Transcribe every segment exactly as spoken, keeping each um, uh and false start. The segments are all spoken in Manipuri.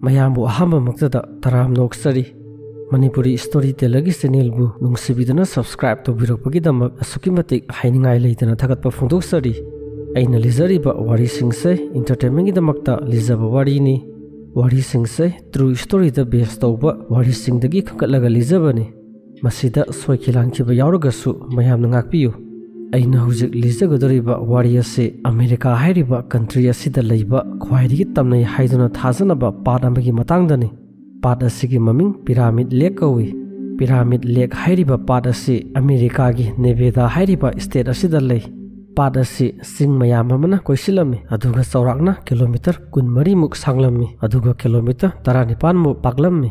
ꯃꯌꯥꯝꯕꯨ ꯑꯍꯥꯟꯕꯃꯛꯇꯗ ꯇꯔꯥꯝꯅ ꯑꯣꯛꯆꯔꯤ꯫ ꯃꯅꯤꯄꯨꯔꯤ ꯁ꯭ꯇꯣꯔꯤ ꯇꯦꯂꯔꯒꯤ ꯆꯦꯅꯦꯜꯕꯨ ꯅꯨꯡꯁꯤꯕꯤꯗꯨꯅ ꯁꯕꯁꯀ꯭ꯔꯥꯏꯕ ꯇꯧꯕꯤꯔꯛꯄꯒꯤꯗꯃꯛ ꯑꯁꯨꯛꯀꯤ ꯃꯇꯤꯛ ꯍꯥꯏꯅꯤꯡꯉꯥꯏ ꯂꯩꯇꯅ ꯊꯥꯒꯠꯄ ꯐꯣꯡꯗꯣꯛꯆꯔꯤ꯫ ꯑꯩꯅ ꯂꯤꯖꯔꯤꯕ ꯋꯥꯔꯤꯁꯤꯡꯁꯦ ꯏꯟꯇꯔꯇꯦꯟꯃꯦꯟꯒꯤꯗꯃꯛꯇ ꯂꯤꯖꯕ ꯋꯥꯔꯤꯅꯤ꯫ ꯋꯥꯔꯤꯁꯤꯡꯁꯦ ꯇ꯭ꯔꯨ ꯁ꯭ꯇꯣꯔꯤꯗ ꯕꯦꯁ ꯇꯧꯕ ꯋꯥꯔꯤꯁꯤꯡꯗꯒꯤ ꯈꯟꯒꯠꯂꯒ ꯂꯤꯖꯕꯅꯤ꯫ ꯃꯁꯤꯗ ꯁꯣꯏꯈꯤ ꯂꯥꯟꯈꯤꯕ ꯌꯥꯎꯔꯒꯁꯨ ꯃꯌꯥꯝꯅ ꯉꯥꯛꯄꯤꯌꯨ꯫ ꯑꯩꯅ ꯍꯧꯖꯤꯛ ꯂꯤꯖꯒꯗꯧꯔꯤꯕ ꯋꯥꯔꯤ ꯑꯁꯤ ꯑꯃꯦꯔꯤꯀꯥ ꯍꯥꯏꯔꯤꯕ ꯀꯟꯇ꯭ꯔꯤ ꯑꯁꯤꯗ ꯂꯩꯕ ꯈ꯭ꯋꯥꯏꯗꯒꯤ ꯇꯝꯅꯩ ꯍꯥꯏꯗꯨꯅ ꯊꯥꯖꯅꯕ ꯄꯥꯠ ꯑꯃꯒꯤ ꯃꯇꯥꯡꯗꯅꯤ꯫ ꯄꯥꯠ ꯑꯁꯤꯒꯤ ꯃꯃꯤꯡ ꯄꯤꯔꯥꯃꯤꯗ ꯂꯦꯛ ꯀꯧꯏ꯫ ꯄꯤꯔꯥꯃꯤꯗ ꯂꯦꯛ ꯍꯥꯏꯔꯤꯕ ꯄꯥꯠ ꯑꯁꯤ ꯑꯃꯦꯔꯤꯀꯥꯒꯤ ꯅꯦꯕꯦꯗꯥ ꯍꯥꯏꯔꯤꯕ ꯁ꯭ꯇꯦꯠ ꯑꯁꯤꯗ ꯂꯩ꯫ ꯄꯥꯠ ꯑꯁꯤ ꯆꯤꯡ ꯃꯌꯥꯝ ꯑꯃꯅ ꯀꯣꯏꯁꯤꯜꯂꯝꯃꯤ, ꯑꯗꯨꯒ ꯆꯥꯎꯔꯥꯛꯅ ꯀꯤꯂꯣꯃꯤꯇꯔ ꯀꯨꯟꯃꯔꯤꯃꯨꯛ ꯁꯥꯡꯂꯝꯃꯤ, ꯑꯗꯨꯒ ꯀꯤꯂꯣꯃꯤꯇꯔ ꯇꯔꯥꯅꯤꯄꯥꯟꯃꯨꯛ ꯄꯥꯛꯂꯝꯃꯤ꯫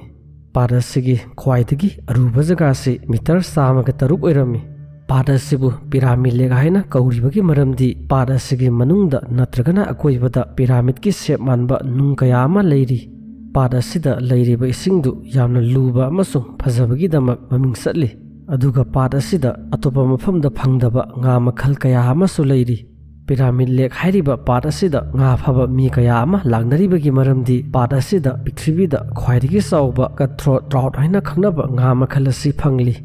ꯄꯥꯠ ꯑꯁꯤꯒꯤ ꯈ꯭ꯋꯥꯏꯗꯒꯤ ꯑꯔꯨꯕ ꯖꯒꯥ ꯑꯁꯤ ꯃꯤꯇꯔ ꯆꯥꯝꯃꯒ ꯇꯔꯨꯛ ꯑꯣꯏꯔꯝꯃꯤ꯫ ꯄꯥꯠ ꯑꯁꯤꯕꯨ ꯄꯤꯔꯥꯃꯤꯗ ꯂꯦꯛ ꯍꯥꯏꯅ ꯀꯧꯔꯤꯕꯒꯤ ꯃꯔꯝꯗꯤ ꯄꯥꯠ ꯑꯁꯤꯒꯤ ꯃꯅꯨꯡꯗ ꯅꯠꯇ꯭ꯔꯒꯅ ꯑꯀꯣꯏꯕꯗ ꯄꯤꯔꯥꯃꯤꯗꯀꯤ ꯁꯦꯞ ꯃꯥꯟꯕ ꯅꯨꯡ ꯀꯌꯥ ꯑꯃ ꯂꯩꯔꯤ꯫ ꯄꯥꯠ ꯑꯁꯤꯗ ꯂꯩꯔꯤꯕ ꯏꯁꯤꯡꯗꯨ ꯌꯥꯝꯅ ꯂꯨꯕ ꯑꯃꯁꯨꯡ ꯐꯖꯕꯒꯤꯗꯃꯛ ꯃꯃꯤꯡ ꯆꯠꯂꯤ꯫ ꯑꯗꯨꯒ ꯄꯥꯠ ꯑꯁꯤꯗ ꯑꯇꯣꯞꯄ ꯃꯐꯝꯗ ꯐꯪꯗꯕ ꯉꯥ ꯃꯈꯜ ꯀꯌꯥ ꯑꯃꯁꯨ ꯂꯩꯔꯤ꯫ ꯄꯤꯔꯥꯃꯤꯗ ꯂꯦꯛ ꯍꯥꯏꯔꯤꯕ ꯄꯥꯠ ꯑꯁꯤꯗ ꯉꯥ ꯐꯥꯕ ꯃꯤ ꯀꯌꯥ ꯑꯃ ꯂꯥꯛꯅꯔꯤꯕꯒꯤ ꯃꯔꯝꯗꯤ ꯄꯥꯠ ꯑꯁꯤꯗ ꯄ꯭ꯔꯤꯊꯤꯕꯤꯗ ꯈ꯭ꯋꯥꯏꯗꯒꯤ ꯆꯥꯎꯕ ꯀꯠꯊ꯭ꯔꯣꯠ ꯇ꯭ꯔꯥꯎꯠ ꯍꯥꯏꯅ ꯈꯪꯅꯕ ꯉꯥ ꯃꯈꯜ ꯑꯁꯤ ꯐꯪꯂꯤ꯫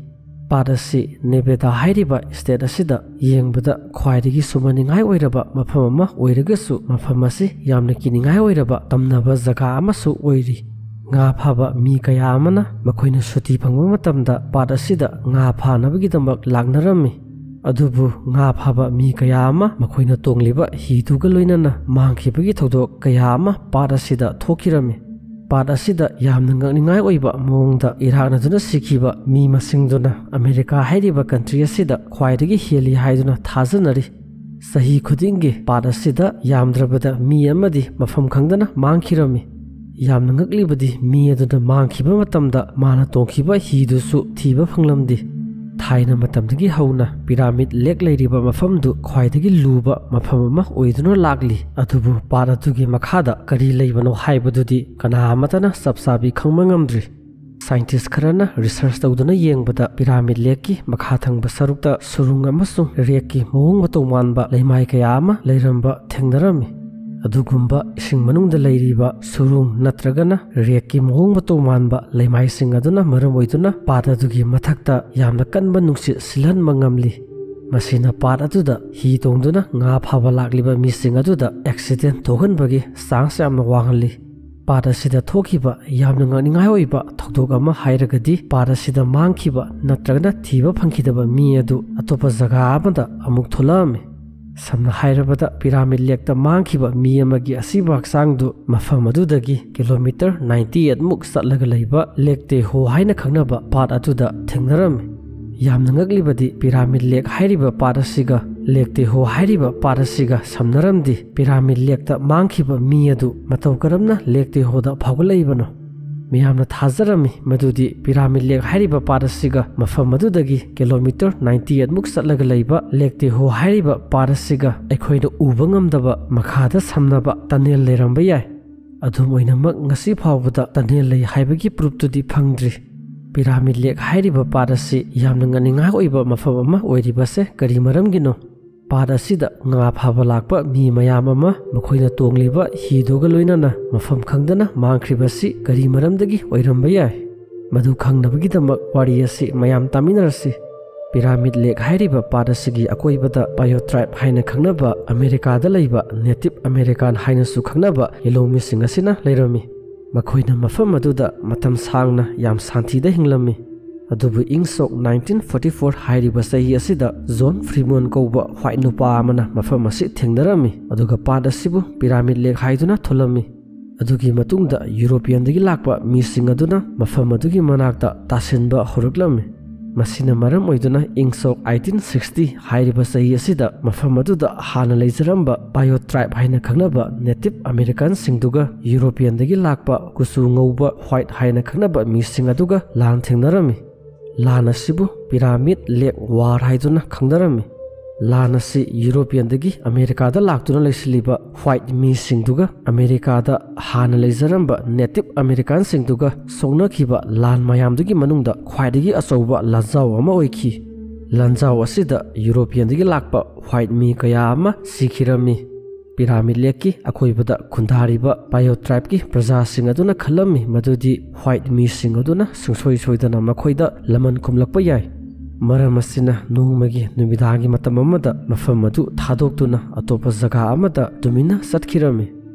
ꯄꯥꯠ ꯑꯁꯤ ꯅꯦꯕꯦꯗꯥ ꯍꯥꯏꯔꯤꯕ ꯁ꯭ꯇꯦꯠ ꯑꯁꯤꯗ ꯌꯦꯡꯕꯗ ꯈ꯭ꯋꯥꯏꯗꯒꯤ ꯁꯨꯝꯍꯠꯅꯤꯡꯉꯥꯏ ꯑꯣꯏꯔꯕ ꯃꯐꯝ ꯑꯃ ꯑꯣꯏꯔꯒꯁꯨ, ꯃꯐꯝ ꯑꯁꯤ ꯌꯥꯝꯅ ꯀꯤꯅꯤꯡꯉꯥꯏ ꯑꯣꯏꯔꯕ ꯇꯝꯅꯕ ꯖꯒꯥ ꯑꯃꯁꯨ ꯑꯣꯏꯔꯤ꯫ ꯉꯥ ꯐꯥꯕ ꯃꯤ ꯀꯌꯥ ꯑꯃꯅ ꯃꯈꯣꯏꯅ ꯁꯨꯇꯤ ꯐꯪꯕ ꯃꯇꯝꯗ ꯄꯥꯠ ꯑꯁꯤꯗ ꯉꯥ ꯐꯥꯅꯕꯒꯤꯗꯃꯛ ꯂꯥꯛꯅꯔꯝꯃꯤ꯫ ꯑꯗꯨꯕꯨ ꯉꯥ ꯐꯥꯕ ꯃꯤ ꯀꯌꯥ ꯑꯃ ꯃꯈꯣꯏꯅ ꯇꯣꯡꯂꯤꯕ ꯍꯤꯗꯨꯒ ꯂꯣꯏꯅꯅ ꯃꯥꯡꯈꯤꯕꯒꯤ ꯊꯧꯗꯣꯛ ꯀꯌꯥ ꯑꯃ ꯄꯥꯠ ꯑꯁꯤꯗ ꯊꯣꯛꯈꯤꯔꯝꯃꯤ꯫ ꯄꯥꯠ ꯑꯁꯤꯗ ꯌꯥꯝꯅ ꯉꯛꯅꯤꯡꯉꯥꯏ ꯑꯣꯏꯕ ꯃꯑꯣꯡꯗ ꯏꯔꯥꯛꯅꯗꯨꯅ ꯁꯤꯈꯤꯕ ꯃꯤ ꯃꯁꯤꯡꯗꯨꯅ ꯑꯃꯦꯔꯤꯀꯥ ꯍꯥꯏꯔꯤꯕ ꯀꯟꯇ꯭ꯔꯤ ꯑꯁꯤꯗ ꯈ꯭ꯋꯥꯏꯗꯒꯤ ꯍꯦꯜꯂꯤ ꯍꯥꯏꯗꯨꯅ ꯊꯥꯖꯅꯔꯤ꯫ ꯆꯍꯤ ꯈꯨꯗꯤꯡꯒꯤ ꯄꯥꯠ ꯑꯁꯤꯗ ꯌꯥꯝꯗ꯭ꯔꯕꯗ ꯃꯤ ꯑꯃꯗꯤ ꯃꯐꯝ ꯈꯪꯗꯅ ꯃꯥꯡꯈꯤꯔꯝꯃꯤ꯫ ꯌꯥꯝꯅ ꯉꯛꯂꯤꯕꯗꯤ ꯃꯤ ꯑꯗꯨꯅ ꯃꯥꯡꯈꯤꯕ ꯃꯇꯝꯗ ꯃꯥꯅ ꯇꯣꯡꯈꯤꯕ ꯍꯤꯗꯨꯁꯨ ꯊꯤꯕ ꯐꯪꯂꯝꯗꯦ꯫ ꯊꯥꯏꯅ ꯃꯇꯝꯗꯒꯤ ꯍꯧꯅ ꯄꯤꯔꯥꯃꯤꯗ ꯂꯦꯛ ꯂꯩꯔꯤꯕ ꯃꯐꯝꯗꯨ ꯈ꯭ꯋꯥꯏꯗꯒꯤ ꯂꯨꯕ ꯃꯐꯝ ꯑꯃ ꯑꯣꯏꯗꯨꯅ ꯂꯥꯛꯂꯤ꯫ ꯑꯗꯨꯕꯨ ꯄꯥꯠ ꯑꯗꯨꯒꯤ ꯃꯈꯥꯗ ꯀꯔꯤ ꯂꯩꯕꯅꯣ ꯍꯥꯏꯕꯗꯨꯗꯤ ꯀꯅꯥ ꯑꯃꯠꯇꯅ ꯆꯞ ꯆꯥꯕꯤ ꯈꯪꯕ ꯉꯝꯗ꯭ꯔꯤ꯫ ꯁꯥꯏꯟꯇꯤꯁ ꯈꯔꯅ ꯔꯤꯁꯔꯆ ꯇꯧꯗꯨꯅ ꯌꯦꯡꯕꯗ ꯄꯤꯔꯥꯃꯤꯗ ꯂꯦꯛꯀꯤ ꯃꯈꯥ ꯊꯪꯕ ꯁꯔꯨꯛꯇ ꯁꯨꯔꯨꯡ ꯑꯃꯁꯨꯡ ꯔꯦꯛꯀꯤ ꯃꯑꯣꯡ ꯃꯇꯧ ꯃꯥꯟꯕ ꯂꯩꯃꯥꯏ ꯀꯌꯥ ꯑꯃ ꯂꯩꯔꯝꯕ ꯊꯦꯡꯅꯔꯝꯃꯤ꯫ ꯑꯗꯨꯒꯨꯝꯕ ꯏꯁꯤꯡ ꯃꯅꯨꯡꯗ ꯂꯩꯔꯤꯕ ꯁꯨꯔꯨꯡ ꯅꯠꯇ꯭ꯔꯒꯅ ꯔꯦꯛꯀꯤ ꯃꯑꯣꯡ ꯃꯇꯧ ꯃꯥꯟꯕ ꯂꯩꯃꯥꯏꯁꯤꯡ ꯑꯗꯨꯅ ꯃꯔꯝ ꯑꯣꯏꯗꯨꯅ ꯄꯥꯠ ꯑꯗꯨꯒꯤ ꯃꯊꯛꯇ ꯌꯥꯝꯅ ꯀꯟꯕ ꯅꯨꯡꯁꯤꯠ ꯁꯤꯜꯍꯟꯕ ꯉꯝꯂꯤ꯫ ꯃꯁꯤꯅ ꯄꯥꯠ ꯑꯗꯨꯗ ꯍꯤ ꯇꯣꯡꯗꯨꯅ ꯉꯥ ꯐꯥꯕ ꯂꯥꯛꯂꯤꯕ ꯃꯤꯁꯤꯡ ꯑꯗꯨꯗ ꯑꯦꯛꯁꯤꯗꯦꯟ ꯊꯣꯛꯍꯟꯕꯒꯤ ꯆꯥꯟꯁ ꯌꯥꯝꯅ ꯋꯥꯡꯍꯜꯂꯤ꯫ ꯄꯥꯠ ꯑꯁꯤꯗ ꯊꯣꯛꯈꯤꯕ ꯌꯥꯝꯅ ꯉꯛꯅꯤꯡꯉꯥꯏ ꯑꯣꯏꯕ ꯊꯧꯗꯣꯛ ꯑꯃ ꯍꯥꯏꯔꯒꯗꯤ, ꯄꯥꯠ ꯑꯁꯤꯗ ꯃꯥꯡꯈꯤꯕ ꯅꯠꯇ꯭ꯔꯒꯅ ꯊꯤꯕ ꯐꯪꯈꯤꯗꯕ ꯃꯤ ꯑꯗꯨ ꯑꯇꯣꯞꯄ ꯖꯒꯥ ꯑꯃꯗ ꯑꯃꯨꯛ ꯊꯣꯛꯂꯛꯑꯝꯃꯤ꯫ ꯁꯝꯅ ꯍꯥꯏꯔꯕꯗ, ꯄꯤꯔꯥꯃꯤꯗ ꯂꯦꯛꯇ ꯃꯥꯡꯈꯤꯕ ꯃꯤ ꯑꯃꯒꯤ ꯑꯁꯤꯕ ꯍꯛꯆꯥꯡꯗꯨ ꯃꯐꯝ ꯑꯗꯨꯗꯒꯤ ꯀꯤꯂꯣꯃꯤꯇꯔ ꯅꯥꯏꯟꯇꯤ ꯑꯩꯠ ꯃꯨꯛ ꯆꯠꯂꯒ ꯂꯩꯕ ꯂꯦꯛ ꯇꯦꯍꯣ ꯍꯥꯏꯅ ꯈꯪꯅꯕ ꯄꯥꯠ ꯑꯗꯨꯗ ꯊꯦꯡꯅꯔꯝꯃꯤ꯫ ꯌꯥꯝꯅ ꯉꯛꯂꯤꯕꯗꯤ, ꯄꯤꯔꯥꯃꯤꯗ ꯂꯦꯛ ꯍꯥꯏꯔꯤꯕ ꯄꯥꯠ ꯑꯁꯤꯒ ꯂꯦꯛ ꯇꯦꯍꯣ ꯍꯥꯏꯔꯤꯕ ꯄꯥꯠ ꯑꯁꯤꯒ ꯁꯝꯅꯔꯝꯗꯦ꯫ ꯄꯤꯔꯥꯃꯤꯗ ꯂꯦꯛꯇ ꯃꯥꯡꯈꯤꯕ ꯃꯤ ꯑꯗꯨ ꯃꯇꯧ ꯀꯔꯝꯅ ꯂꯦꯛ ꯇꯦꯍꯣꯗ ꯐꯥꯎꯒꯠꯂꯛꯏꯕꯅꯣ? ꯃꯤꯌꯥꯝꯅ ꯊꯥꯖꯔꯝꯃꯤ ꯃꯗꯨꯗꯤ ꯄꯤꯔꯥꯃꯤꯗ ꯂꯦꯛ ꯍꯥꯏꯔꯤꯕ ꯄꯥꯠ ꯑꯁꯤꯒ ꯃꯐꯝ ꯑꯗꯨꯗꯒꯤ ꯀꯤꯂꯣꯃꯤꯇꯔ ꯅꯥꯏꯟꯇꯤ ꯑꯩꯠ ꯃꯨꯛ ꯆꯠꯂꯒ ꯂꯩꯕ ꯂꯦꯛ ꯇꯦꯍꯣ ꯍꯥꯏꯔꯤꯕ ꯄꯥꯠ ꯑꯁꯤꯒ ꯑꯩꯈꯣꯏꯅ ꯎꯕ ꯉꯝꯗꯕ ꯃꯈꯥꯗ ꯁꯝꯅꯕ ꯇꯅꯦꯜ ꯂꯩꯔꯝꯕ ꯌꯥꯏ꯫ ꯑꯗꯨꯝ ꯑꯣꯏꯅꯃꯛ, ꯉꯁꯤ ꯐꯥꯎꯕꯗ ꯇꯅꯦꯜ ꯂꯩ ꯍꯥꯏꯕꯒꯤ ꯄ꯭ꯔꯨꯐꯇꯨꯗꯤ ꯐꯪꯗ꯭ꯔꯤ꯫ ꯄꯤꯔꯥꯃꯤꯗ ꯂꯦꯛ ꯍꯥꯏꯔꯤꯕ ꯄꯥꯠ ꯑꯁꯤ ꯌꯥꯝꯅ ꯉꯛꯅꯤꯡꯉꯥꯏ ꯑꯣꯏꯕ ꯃꯐꯝ ꯑꯃ ꯑꯣꯏꯔꯤꯕꯁꯦ ꯀꯔꯤ ꯃꯔꯝꯒꯤꯅꯣ? ꯄꯥꯠ ꯑꯁꯤꯗ ꯉꯥ ꯐꯥꯕ ꯂꯥꯛꯄ ꯃꯤ ꯃꯌꯥꯝ ꯑꯃ ꯃꯈꯣꯏꯅ ꯇꯣꯡꯂꯤꯕ ꯍꯤꯗꯨꯒ ꯂꯣꯏꯅꯅ ꯃꯐꯝ ꯈꯪꯗꯅ ꯃꯥꯡꯈ꯭ꯔꯤꯕꯁꯤ ꯀꯔꯤ ꯃꯔꯝꯗꯒꯤ ꯑꯣꯏꯔꯝꯕ ꯌꯥꯏ? ꯃꯗꯨ ꯈꯪꯅꯕꯒꯤꯗꯃꯛ ꯋꯥꯔꯤ ꯑꯁꯤ ꯃꯌꯥꯝ ꯇꯥꯃꯤꯟꯅꯔꯁꯤ꯫ ꯄꯤꯔꯥꯃꯤꯗ ꯂꯦꯛ ꯍꯥꯏꯔꯤꯕ ꯄꯥꯠ ꯑꯁꯤꯒꯤ ꯑꯀꯣꯏꯕꯗ ꯄꯥꯏꯌꯣ ꯇ꯭ꯔꯥꯏꯕ ꯍꯥꯏꯅ ꯈꯪꯅꯕ ꯑꯃꯦꯔꯤꯀꯥꯗ ꯂꯩꯕ ꯅꯦꯇꯤꯚ ꯑꯃꯦꯔꯤꯀꯥꯟ ꯍꯥꯏꯅꯁꯨ ꯈꯪꯅꯕ ꯌꯦꯜꯍꯧꯃꯤꯁꯤꯡ ꯑꯁꯤꯅ ꯂꯩꯔꯝꯃꯤ꯫ ꯃꯈꯣꯏꯅ ꯃꯐꯝ ꯑꯗꯨꯗ ꯃꯇꯝ ꯁꯥꯡꯅ ꯌꯥꯝ ꯁꯥꯟꯇꯤꯗ ꯍꯤꯡꯂꯝꯃꯤ꯫ ꯑꯗꯨꯕꯨ ꯏꯪ ꯁꯣꯛ ꯅꯥꯏꯟꯇꯤꯟ ꯐꯣꯔꯇꯤ ꯐꯣꯔ ꯍꯥꯏꯔꯤꯕ ꯆꯍꯤ ꯑꯁꯤꯗ ꯖꯣꯟ ꯐ꯭ꯔꯤꯃꯣꯟ ꯀꯧꯕ ꯋꯥꯏꯠ ꯅꯨꯄꯥ ꯑꯃꯅ ꯃꯐꯝ ꯑꯁꯤ ꯊꯦꯡꯅꯔꯝꯃꯤ, ꯑꯗꯨꯒ ꯄꯥꯠ ꯑꯁꯤꯕꯨ ꯄꯤꯔꯥꯃꯤꯗ ꯂꯦꯛ ꯍꯥꯏꯗꯨꯅ ꯊꯣꯜꯂꯝꯃꯤ꯫ ꯑꯗꯨꯒꯤ ꯃꯇꯨꯡꯗ ꯌꯨꯔꯣꯄꯤꯌꯟꯗꯒꯤ ꯂꯥꯛꯄ ꯃꯤꯁꯤꯡ ꯑꯗꯨꯅ ꯃꯐꯝ ꯑꯗꯨꯒꯤ ꯃꯅꯥꯛꯇ ꯇꯥꯁꯤꯟꯕ ꯍꯧꯔꯛꯂꯝꯃꯤ꯫ ꯃꯁꯤꯅ ꯃꯔꯝ ꯑꯣꯏꯗꯨꯅ ꯏꯪ ꯁꯣꯛ ꯑꯩꯇꯤꯟ ꯁꯤꯛꯁꯇꯤ ꯍꯥꯏꯔꯤꯕ ꯆꯍꯤ ꯑꯁꯤꯗ ꯃꯐꯝ ꯑꯗꯨꯗ ꯍꯥꯟꯅ ꯂꯩꯖꯔꯝꯕ ꯄꯥꯏꯌꯣ ꯇ꯭ꯔꯥꯏꯕ ꯍꯥꯏꯅ ꯈꯪꯅꯕ ꯅꯦꯇꯤꯚ ꯑꯃꯦꯔꯤꯀꯥꯟꯁꯤꯡꯗꯨꯒ ꯌꯨꯔꯣꯄꯤꯌꯟꯗꯒꯤ ꯂꯥꯛꯄ ꯀꯨꯆꯨ ꯉꯧꯕ ꯋꯥꯏꯠ ꯍꯥꯏꯅ ꯈꯪꯅꯕ ꯃꯤꯁꯤꯡ ꯑꯗꯨꯒ ꯂꯥꯟ ꯊꯦꯡꯅꯔꯝꯃꯤ꯫ ꯂꯥꯟ ꯑꯁꯤꯕꯨ ꯄꯤꯔꯥꯃꯤꯗ ꯂꯦꯛ ꯋꯥꯔ ꯍꯥꯏꯗꯨꯅ ꯈꯪꯅꯔꯝꯃꯤ꯫ ꯂꯥꯟ ꯑꯁꯤ ꯌꯨꯔꯣꯄꯤꯌꯟꯗꯒꯤ ꯑꯃꯦꯔꯤꯀꯥꯗ ꯂꯥꯛꯇꯨꯅ ꯂꯩꯁꯤꯜꯂꯤꯕ ꯋꯥꯏꯠ ꯃꯤꯁꯤꯡꯗꯨꯒ ꯑꯃꯦꯔꯤꯀꯥꯗ ꯍꯥꯟꯅ ꯂꯩꯖꯔꯝꯕ ꯅꯦꯇꯤꯚ ꯑꯃꯦꯔꯤꯀꯥꯟꯁꯤꯡꯗꯨꯒ ꯁꯣꯛꯅꯈꯤꯕ ꯂꯥꯟ ꯃꯌꯥꯝꯗꯨꯒꯤ ꯃꯅꯨꯡꯗ ꯈ꯭ꯋꯥꯏꯗꯒꯤ ꯑꯆꯧꯕ ꯂꯥꯟꯖꯥꯎ ꯑꯃ ꯑꯣꯏꯈꯤ꯫ ꯂꯥꯟꯖꯥꯎ ꯑꯁꯤꯗ ꯌꯨꯔꯣꯄꯤꯌꯟꯗꯒꯤ ꯂꯥꯛꯄ ꯋꯥꯏꯠ ꯃꯤ ꯀꯌꯥ ꯑꯃ ꯁꯤꯈꯤꯔꯝꯃꯤ꯫ ꯄꯤꯔꯥꯃꯤꯗ ꯂꯦꯛꯀꯤ ꯑꯀꯣꯏꯕꯗ ꯈꯨꯟꯗꯥꯔꯤꯕ ꯄꯥꯏꯌꯣ ꯇ꯭ꯔꯥꯏꯕꯀꯤ ꯄ꯭ꯔꯖꯥꯁꯤꯡ ꯑꯗꯨꯅ ꯈꯜꯂꯝꯃꯤ ꯃꯗꯨꯗꯤ ꯋꯥꯏꯠ ꯃꯤꯁꯤꯡ ꯑꯗꯨꯅ ꯁꯨꯡꯁꯣꯏ ꯁꯣꯏꯗꯅ ꯃꯈꯣꯏꯗ ꯂꯃꯟ ꯈꯨꯝꯂꯛꯄ ꯌꯥꯏ꯫ ꯃꯔꯝ ꯑꯁꯤꯅ ꯅꯣꯡꯃꯒꯤ ꯅꯨꯃꯤꯗꯥꯡꯒꯤ ꯃꯇꯝ ꯑꯃꯗ ꯃꯐꯝ ꯑꯗꯨ ꯊꯥꯗꯣꯛꯇꯨꯅ ꯑꯇꯣꯞꯄ ꯖꯒꯥ ꯑꯃꯗ ꯇꯨꯃꯤꯟꯅ ꯆꯠꯈꯤꯔꯝꯃꯤ꯫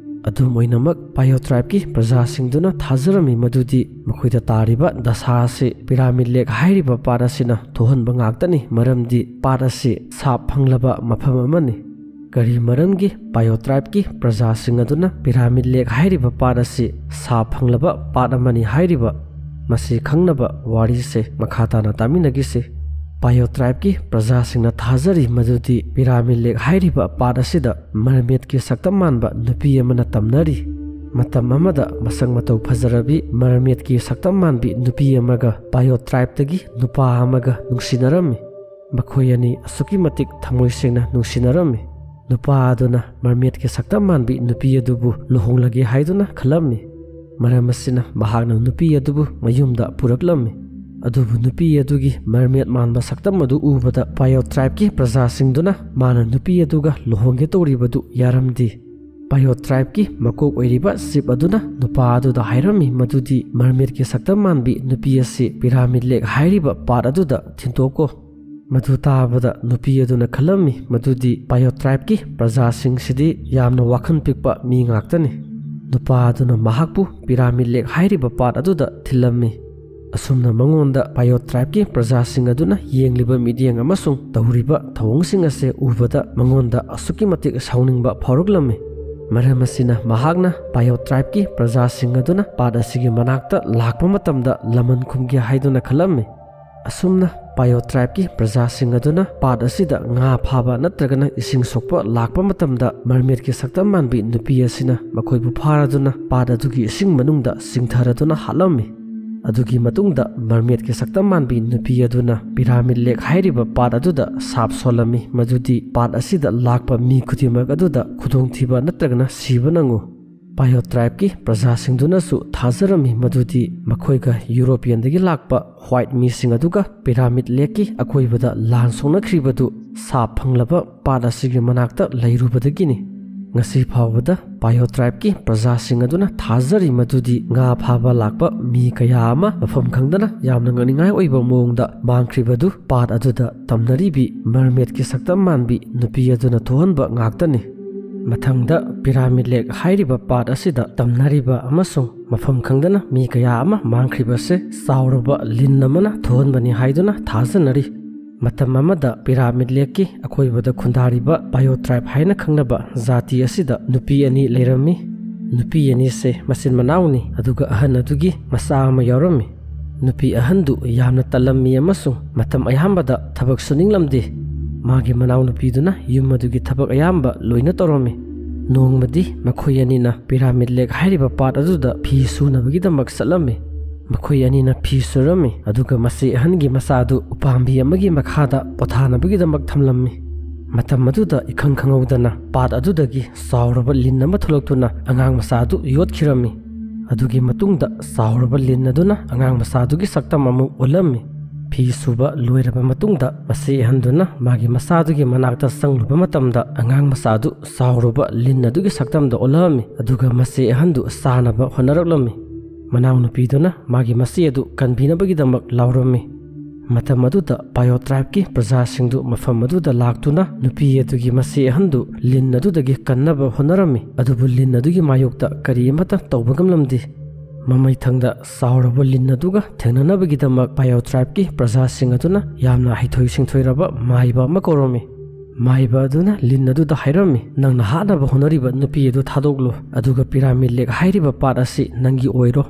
ꯑꯗꯨꯝ ꯑꯣꯏꯅꯃꯛ, ꯄꯥꯏꯌꯣ ꯇ꯭ꯔꯥꯏꯕꯀꯤ ꯄ꯭ꯔꯖꯥꯁꯤꯡꯗꯨꯅ ꯊꯥꯖꯔꯝꯃꯤ ꯃꯗꯨꯗꯤ ꯃꯈꯣꯏꯗ ꯇꯥꯔꯤꯕ ꯗꯁꯥ ꯑꯁꯤ ꯄꯤꯔꯥꯃꯤꯗ ꯂꯦꯛ ꯍꯥꯏꯔꯤꯕ ꯄꯥꯠ ꯑꯁꯤꯅ ꯊꯣꯛꯍꯟꯕ ꯉꯥꯛꯇꯅꯤ, ꯃꯔꯝꯗꯤ ꯄꯥꯠ ꯑꯁꯤ ꯁꯥꯞ ꯐꯪꯂꯕ ꯃꯐꯝ ꯑꯃꯅꯤ꯫ ꯀꯔꯤ ꯃꯔꯝꯒꯤ ꯄꯥꯏꯌꯣ ꯇ꯭ꯔꯥꯏꯕꯀꯤ ꯄ꯭ꯔꯖꯥꯁꯤꯡ ꯑꯗꯨꯅ ꯄꯤꯔꯥꯃꯤꯗ ꯂꯦꯛ ꯍꯥꯏꯔꯤꯕ ꯄꯥꯠ ꯑꯁꯤ ꯁꯥꯞ ꯐꯪꯂꯕ ꯄꯥꯠ ꯑꯃꯅꯤ ꯍꯥꯏꯔꯤꯕ? ꯃꯁꯤ ꯈꯪꯅꯕ ꯋꯥꯔꯤꯁꯦ ꯃꯈꯥ ꯇꯥꯅ ꯇꯥꯃꯤꯟꯅꯈꯤꯁꯤ꯫ ꯄꯥꯏꯌꯣ ꯇ꯭ꯔꯥꯏꯕꯀꯤ ꯄ꯭ꯔꯖꯥꯁꯤꯡꯅ ꯊꯥꯖꯔꯤ ꯃꯗꯨꯗꯤ ꯄꯤꯔꯥꯃꯤꯗ ꯂꯦꯛ ꯍꯥꯏꯔꯤꯕ ꯄꯥꯠ ꯑꯁꯤꯗ ꯃꯔꯃꯦꯗꯀꯤ ꯁꯛꯇꯝ ꯃꯥꯟꯕ ꯅꯨꯄꯤ ꯑꯃꯅ ꯇꯝꯅꯔꯤ꯫ ꯃꯇꯝ ꯑꯃꯗ ꯃꯁꯛ ꯃꯇꯧ ꯐꯖꯔꯕꯤ ꯃꯔꯃꯦꯗꯀꯤ ꯁꯛꯇꯝ ꯃꯥꯟꯕꯤ ꯅꯨꯄꯤ ꯑꯃꯒ ꯄꯥꯏꯌꯣ ꯇ꯭ꯔꯥꯏꯕꯇꯒꯤ ꯅꯨꯄꯥ ꯑꯃꯒ ꯅꯨꯡꯁꯤꯅꯔꯝꯃꯤ꯫ ꯃꯈꯣꯏ ꯑꯅꯤ ꯑꯁꯨꯛꯀꯤ ꯃꯇꯤꯛ ꯊꯃꯣꯏ ꯁꯦꯡꯅ ꯅꯨꯡꯁꯤꯅꯔꯝꯃꯤ꯫ ꯅꯨꯄꯥ ꯑꯗꯨꯅ ꯃꯔꯃꯦꯗꯀꯤ ꯁꯛꯇꯝ ꯃꯥꯟꯕꯤ ꯅꯨꯄꯤ ꯑꯗꯨꯕꯨ ꯂꯨꯍꯣꯡꯂꯒꯦ ꯍꯥꯏꯗꯨꯅ ꯈꯜꯂꯝꯃꯤ꯫ ꯃꯔꯝ ꯑꯁꯤꯅ ꯃꯍꯥꯛꯅ ꯅꯨꯄꯤ ꯑꯗꯨꯕꯨ ꯃꯌꯨꯝꯗ ꯄꯨꯔꯛꯂꯝꯃꯤ꯫ ꯑꯗꯨꯕꯨ ꯅꯨꯄꯤ ꯑꯗꯨꯒꯤ ꯃꯔꯃꯦꯗ ꯃꯥꯟꯕ ꯁꯛꯇꯝ ꯑꯗꯨ ꯎꯕꯗ ꯄꯥꯏꯌꯣ ꯇ꯭ꯔꯥꯏꯕꯀꯤ ꯄ꯭ꯔꯖꯥꯁꯤꯡꯗꯨꯅ ꯃꯥꯅ ꯅꯨꯄꯤ ꯑꯗꯨꯒ ꯂꯨꯍꯣꯡꯒꯦ ꯇꯧꯔꯤꯕꯗꯨ ꯌꯥꯔꯝꯗꯦ꯫ ꯄꯥꯏꯌꯣ ꯇ꯭ꯔꯥꯏꯕꯀꯤ ꯃꯀꯣꯛ ꯑꯣꯏꯔꯤꯕ ꯆꯤꯞ ꯑꯗꯨꯅ ꯅꯨꯄꯥ ꯑꯗꯨꯗ ꯍꯥꯏꯔꯝꯃꯤ ꯃꯗꯨꯗꯤ ꯃꯔꯃꯦꯗꯀꯤ ꯁꯛꯇꯝ ꯃꯥꯟꯕꯤ ꯅꯨꯄꯤ ꯑꯁꯤ ꯄꯤꯔꯥꯃꯤꯗ ꯂꯦꯛ ꯍꯥꯏꯔꯤꯕ ꯄꯥꯠ ꯑꯗꯨꯗ ꯊꯤꯟꯇꯣꯛꯀꯣ꯫ ꯃꯗꯨ ꯇꯥꯕꯗ ꯅꯨꯄꯤ ꯑꯗꯨꯅ ꯈꯜꯂꯝꯃꯤ ꯃꯗꯨꯗꯤ ꯄꯥꯏꯌꯣ ꯇ꯭ꯔꯥꯏꯕꯀꯤ ꯄ꯭ꯔꯖꯥꯁꯤꯡꯁꯤꯗꯤ ꯌꯥꯝꯅ ꯋꯥꯈꯜ ꯄꯤꯛꯄ ꯃꯤ ꯉꯥꯛꯇꯅꯤ꯫ ꯅꯨꯄꯥ ꯑꯗꯨꯅ ꯃꯍꯥꯛꯄꯨ ꯄꯤꯔꯥꯃꯤꯗ ꯂꯦꯛ ꯍꯥꯏꯔꯤꯕ ꯄꯥꯠ ꯑꯗꯨꯗ ꯊꯤꯜꯂꯝꯃꯤ꯫ ꯑꯁꯨꯝꯅ ꯃꯉꯣꯟꯗ ꯄꯥꯏꯌꯣ ꯇ꯭ꯔꯥꯏꯕꯀꯤ ꯄ꯭ꯔꯖꯥꯁꯤꯡ ꯑꯗꯨꯅ ꯌꯦꯡꯂꯤꯕ ꯃꯤꯠꯌꯦꯡ ꯑꯃꯁꯨꯡ ꯇꯧꯔꯤꯕ ꯊꯧꯑꯣꯡꯁꯤꯡ ꯑꯁꯦ ꯎꯕꯗ ꯃꯉꯣꯟꯗ ꯑꯁꯨꯛꯀꯤ ꯃꯇꯤꯛ ꯁꯥꯎꯅꯤꯡꯕ ꯐꯥꯎꯔꯛꯂꯝꯃꯤ꯫ ꯃꯔꯝ ꯑꯁꯤꯅ ꯃꯍꯥꯛꯅ ꯄꯥꯏꯌꯣ ꯇ꯭ꯔꯥꯏꯕꯀꯤ ꯄ꯭ꯔꯖꯥꯁꯤꯡ ꯑꯗꯨꯅ ꯄꯥꯠ ꯑꯁꯤꯒꯤ ꯃꯅꯥꯛꯇ ꯂꯥꯛꯄ ꯃꯇꯝꯗ ꯂꯃꯟ ꯈꯨꯝꯒꯦ ꯍꯥꯏꯗꯨꯅ ꯈꯜꯂꯝꯃꯤ꯫ ꯑꯁꯨꯝꯅ ꯄꯥꯏꯌꯣ ꯇ꯭ꯔꯥꯏꯕꯀꯤ ꯄ꯭ꯔꯖꯥꯁꯤꯡ ꯑꯗꯨꯅ ꯄꯥꯠ ꯑꯁꯤꯗ ꯉꯥ ꯐꯥꯕ ꯅꯠꯇ꯭ꯔꯒꯅ ꯏꯁꯤꯡ ꯁꯣꯛꯄ ꯂꯥꯛꯄ ꯃꯇꯝꯗ ꯃꯔꯃꯦꯗꯀꯤ ꯁꯛꯇꯝ ꯃꯥꯟꯕꯤ ꯅꯨꯄꯤ ꯑꯁꯤꯅ ꯃꯈꯣꯏꯕꯨ ꯐꯥꯔꯗꯨꯅ ꯄꯥꯠ ꯑꯗꯨꯒꯤ ꯏꯁꯤꯡ ꯃꯅꯨꯡꯗ ꯆꯤꯡꯊꯔꯗꯨꯅ ꯍꯥꯠꯂꯝꯃꯤ꯫ ꯑꯗꯨꯒꯤ ꯃꯇꯨꯡꯗ ꯃꯔꯃꯦꯗꯀꯤ ꯁꯛꯇꯝ ꯃꯥꯟꯕꯤ ꯅꯨꯄꯤ ꯑꯗꯨꯅ ꯄꯤꯔꯥꯃꯤꯗ ꯂꯦꯛ ꯍꯥꯏꯔꯤꯕ ꯄꯥꯠ ꯑꯗꯨꯗ ꯁꯥꯞ ꯁꯣꯜꯂꯝꯃꯤ ꯃꯗꯨꯗꯤ ꯄꯥꯠ ꯑꯁꯤꯗ ꯂꯥꯛꯄ ꯃꯤ ꯈꯨꯗꯤꯡꯃꯛ ꯑꯗꯨꯗ ꯈꯨꯗꯣꯡꯊꯤꯕ ꯅꯠꯇ꯭ꯔꯒꯅ ꯁꯤꯕ ꯅꯪꯉꯨ꯫ ꯄꯥꯏꯌꯣ ꯇ꯭ꯔꯥꯏꯕꯀꯤ ꯄ꯭ꯔꯖꯥꯁꯤꯡꯗꯨꯅꯁꯨ ꯊꯥꯖꯔꯝꯃꯤ ꯃꯗꯨꯗꯤ ꯃꯈꯣꯏꯒ ꯌꯨꯔꯣꯄꯤꯌꯟꯗꯒꯤ ꯂꯥꯛꯄ ꯋꯥꯏꯠ ꯃꯤꯁꯤꯡ ꯑꯗꯨꯒ ꯄꯤꯔꯥꯃꯤꯗ ꯂꯦꯛꯀꯤ ꯑꯀꯣꯏꯕꯗ ꯂꯥꯟ ꯁꯣꯛꯅꯈ꯭ꯔꯤꯕꯗꯨ ꯁꯥꯞ ꯐꯪꯂꯕ ꯄꯥꯠ ꯑꯁꯤꯒꯤ ꯃꯅꯥꯛꯇ ꯂꯩꯔꯨꯕꯗꯒꯤꯅꯤ꯫ ꯉꯁꯤ ꯐꯥꯎꯕꯗ ꯄꯥꯏꯌꯣ ꯇ꯭ꯔꯥꯏꯕꯀꯤ ꯄ꯭ꯔꯖꯥꯁꯤꯡ ꯑꯗꯨꯅ ꯊꯥꯖꯔꯤ ꯃꯗꯨꯗꯤ ꯉꯥ ꯐꯥꯕ ꯂꯥꯛꯄ ꯃꯤ ꯀꯌꯥ ꯑꯃ ꯃꯐꯝ ꯈꯪꯗꯅ ꯌꯥꯝꯅ ꯉꯛꯅꯤꯡꯉꯥꯏ ꯑꯣꯏꯕ ꯃꯑꯣꯡꯗ ꯃꯥꯡꯈ꯭ꯔꯤꯕꯗꯨ ꯄꯥꯠ ꯑꯗꯨꯗ ꯇꯝꯅꯔꯤꯕꯤ ꯃꯔꯃꯦꯠꯀꯤ ꯁꯛꯇꯝ ꯃꯥꯟꯕꯤ ꯅꯨꯄꯤ ꯑꯗꯨꯅ ꯊꯣꯛꯍꯟꯕ ꯉꯥꯛꯇꯅꯤ꯫ ꯃꯊꯪꯗ ꯄꯤꯔꯥꯃꯤꯗ ꯂꯦꯛ ꯍꯥꯏꯔꯤꯕ ꯄꯥꯠ ꯑꯁꯤꯗ ꯇꯝꯅꯔꯤꯕ ꯑꯃꯁꯨꯡ ꯃꯐꯝ ꯈꯪꯗꯅ ꯃꯤ ꯀꯌꯥ ꯑꯃ ꯃꯥꯡꯈ꯭ꯔꯤꯕꯁꯦ ꯆꯥꯎꯔꯕ ꯂꯤꯟ ꯑꯃꯅ ꯊꯣꯛꯍꯟꯕꯅꯤ ꯍꯥꯏꯗꯨꯅ ꯊꯥꯖꯅꯔꯤ꯫ ꯃꯇꯝ ꯑꯃꯗ ꯄꯤꯔꯥꯃꯤꯗ ꯂꯦꯛꯀꯤ ꯑꯀꯣꯏꯕꯗ ꯈꯨꯟꯗꯥꯔꯤꯕ ꯄꯥꯏꯌꯣ ꯇ꯭ꯔꯥꯏꯕ ꯍꯥꯏꯅ ꯈꯪꯅꯕ ꯖꯥꯇꯤ ꯑꯁꯤꯗ ꯅꯨꯄꯤ ꯑꯅꯤ ꯂꯩꯔꯝꯃꯤ꯫ ꯅꯨꯄꯤ ꯑꯅꯤꯁꯦ ꯃꯆꯤꯟ ꯃꯅꯥꯎꯅꯤ, ꯑꯗꯨꯒ ꯑꯍꯟ ꯑꯗꯨꯒꯤ ꯃꯆꯥ ꯑꯃ ꯌꯥꯎꯔꯝꯃꯤ꯫ ꯅꯨꯄꯤ ꯑꯍꯟꯗꯨ ꯌꯥꯝꯅ ꯇꯜꯂꯝꯃꯤ ꯑꯃꯁꯨꯡ ꯃꯇꯝ ꯑꯌꯥꯝꯕꯗ ꯊꯕꯛ ꯁꯨꯅꯤꯡꯂꯝꯗꯦ꯫ ꯃꯥꯒꯤ ꯃꯅꯥꯎꯅꯨꯄꯤꯗꯨꯅ ꯌꯨꯝ ꯑꯗꯨꯒꯤ ꯊꯕꯛ ꯑꯌꯥꯝꯕ ꯂꯣꯏꯅ ꯇꯧꯔꯝꯃꯤ꯫ ꯅꯣꯡꯃꯗꯤ ꯃꯈꯣꯏ ꯑꯅꯤꯅ ꯄꯤꯔꯥꯃꯤꯗ ꯂꯦꯛ ꯍꯥꯏꯔꯤꯕ ꯄꯥꯠ ꯑꯗꯨꯗ ꯐꯤ ꯁꯨꯅꯕꯒꯤꯗꯃꯛ ꯆꯠꯂꯝꯃꯤ꯫ ꯃꯈꯣꯏ ꯑꯅꯤꯅ ꯐꯤ ꯁꯨꯔꯝꯃꯤ, ꯑꯗꯨꯒ ꯃꯆꯦ ꯑꯍꯟꯒꯤ ꯃꯆꯥꯗꯨ ꯎꯄꯥꯝꯕꯤ ꯑꯃꯒꯤ ꯃꯈꯥꯗ ꯄꯣꯊꯥꯅꯕꯒꯤꯗꯃꯛ ꯊꯝꯂꯝꯃꯤ꯫ ꯃꯇꯝ ꯑꯗꯨꯗ ꯏꯈꯪ ꯈꯪꯍꯧꯗꯅ ꯄꯥꯠ ꯑꯗꯨꯗꯒꯤ ꯆꯥꯎꯔꯕ ꯂꯤꯟ ꯑꯃ ꯊꯣꯛꯂꯛꯇꯨꯅ ꯑꯉꯥꯡ ꯃꯆꯥꯗꯨ ꯌꯣꯠꯈꯤꯔꯝꯃꯤ꯫ ꯑꯗꯨꯒꯤ ꯃꯇꯨꯡꯗ ꯆꯥꯎꯔꯕ ꯂꯤꯟ ꯑꯗꯨꯅ ꯑꯉꯥꯡ ꯃꯆꯥꯗꯨꯒꯤ ꯁꯛꯇꯝ ꯑꯃꯨꯛ ꯑꯣꯜꯂꯝꯃꯤ꯫ ꯐꯤ ꯁꯨꯕ ꯂꯣꯏꯔꯕ ꯃꯇꯨꯡꯗ ꯃꯆꯦ ꯑꯍꯟꯗꯨꯅ ꯃꯥꯒꯤ ꯃꯆꯥꯗꯨꯒꯤ ꯃꯅꯥꯛꯇ ꯆꯪꯂꯨꯕ ꯃꯇꯝꯗ ꯑꯉꯥꯡ ꯃꯆꯥꯗꯨ ꯆꯥꯎꯔꯕ ꯂꯤꯟ ꯑꯗꯨꯒꯤ ꯁꯛꯇꯝꯗ ꯑꯣꯜꯂꯝꯃꯤ, ꯑꯗꯨꯒ ꯃꯆꯦ ꯑꯍꯟꯗꯨ ꯆꯥꯅꯕ ꯍꯣꯠꯅꯔꯛꯂꯝꯃꯤ꯫ ꯃꯅꯥꯎꯅꯨꯄꯤꯗꯨꯅ ꯃꯥꯒꯤ ꯃꯆꯦ ꯑꯗꯨ ꯀꯟꯕꯤꯅꯕꯒꯤꯗꯃꯛ ꯂꯥꯎꯔꯝꯃꯤ꯫ ꯃꯇꯝ ꯑꯗꯨꯗ ꯄꯥꯏꯌꯣ ꯇ꯭ꯔꯥꯏꯕꯀꯤ ꯄ꯭ꯔꯖꯥꯁꯤꯡꯗꯨ ꯃꯐꯝ ꯑꯗꯨꯗ ꯂꯥꯛꯇꯨꯅ ꯅꯨꯄꯤ ꯑꯗꯨꯒꯤ ꯃꯆꯦ ꯑꯍꯟꯗꯨ ꯂꯤꯟ ꯑꯗꯨꯗꯒꯤ ꯀꯟꯅꯕ ꯍꯣꯠꯅꯔꯝꯃꯤ, ꯑꯗꯨꯕꯨ ꯂꯤꯟ ꯑꯗꯨꯒꯤ ꯃꯥꯌꯣꯛꯇ ꯀꯔꯤ ꯑꯃꯠꯇ ꯇꯧꯕ ꯉꯝꯂꯝꯗꯦ꯫ ꯃꯃꯩꯊꯪꯗ ꯆꯥꯎꯔꯕ ꯂꯤꯟ ꯑꯗꯨꯒ ꯊꯦꯡꯅꯅꯕꯒꯤꯗꯃꯛ ꯄꯥꯏꯌꯣ ꯇ꯭ꯔꯥꯏꯕꯀꯤ ꯄ꯭ꯔꯖꯥꯁꯤꯡ ꯑꯗꯨꯅ ꯌꯥꯝꯅ ꯍꯩꯊꯣꯏ ꯁꯤꯡꯊꯣꯏꯔꯕ ꯃꯥꯏꯕ ꯑꯃ ꯀꯧꯔꯝꯃꯤ꯫ ꯃꯥꯏꯕ ꯑꯗꯨꯅ ꯂꯤꯟ ꯑꯗꯨꯗ ꯍꯥꯏꯔꯝꯃꯤ, "ꯅꯪꯅ ꯍꯥꯠꯅꯕ ꯍꯣꯠꯅꯔꯤꯕ ꯅꯨꯄꯤ ꯑꯗꯨ ꯊꯥꯗꯣꯛꯂꯨ, ꯑꯗꯨꯒ ꯄꯤꯔꯥꯃꯤꯗ ꯂꯦꯛ ꯍꯥꯏꯔꯤꯕ ꯄꯥꯠ ꯑꯁꯤ ꯅꯪꯒꯤ ꯑꯣꯏꯔꯣ꯫